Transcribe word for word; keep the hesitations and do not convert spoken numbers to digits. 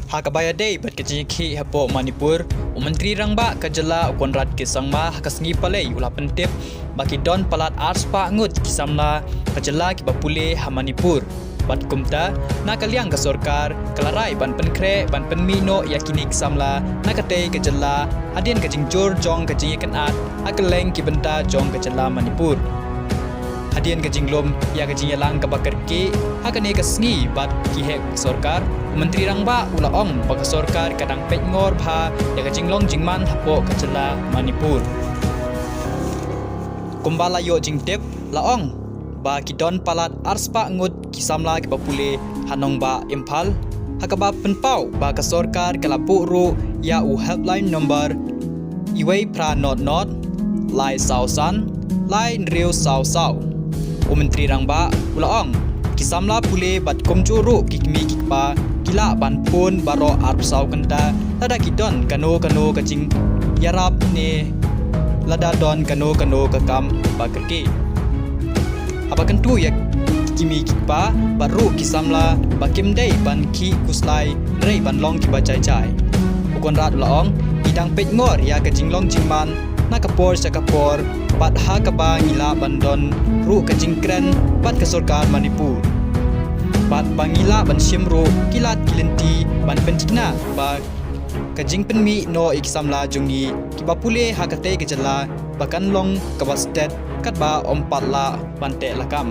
Ha kaba ïadei bad ka jingïakhih hapoh Manipur, u Myntri Rangbah ka jylla u Conrad K Sangma ha ka sngi Palei u la pyntip ba ki don palat arspah ngut ki samla ka jylla kiba pule ha Manipur. Bad kumta, na ka liang ka sorkar ka la rai ban pynkhreh ban pynmih noh ïa kine ki samla na katei ka jylla hadien ka jingjur jong ka jingïakynad ha kylleng ki bynta jong ka jylla Manipur. Hadien ka jinglum ïa ka jingïalang kaba kyrkieh ha kane ka sngi bad ki heh sorkar, u Myntri Rangbah u la ong ba ka sorkar ka dang peit ngor bha ïa ka jinglong jingman hapoh ka jylla Manipur. Kumba la ïoh jingtip, la ong ba ki don palat arspah ngut ki samla kiba pule ha nongbah Imphal, ha kaba pynpaw ba ka sorkar ka la buh ruh ïa u helpline number iwei phra not not, lai saw san, lai hynriew saw saw. U Myntri Rangbah u la ong, ki samla pule bad kumjuh ruh ki kmie ki kpa ki lah ban phone baroh arphew saw kynta lada ki don kano kano ka jingïarap ne lada don kano kano ka kam ba kyrkieh. Haba kyntu ïa ki kmie ki kpa bad ruh ki samla ba kim dei ban khih khuslai hynrei ban long kiba jai jai. U Conrad u la ong, ngi dang peit ngor ïa ka jinglong jingman na ka por sha ka por bad ha kaba ngi lah ban don ruh ka jingkren bad ka sorkar Manipur. Bad ba ngi lah ban shim ruh ki lad ki lynti ban pynthikna ba ka jingpynmih noh ïa ki samla jong ngi kiba pule ha katei ka jylla ba kan long kaba stet katba ym pat lah ban teh lakam.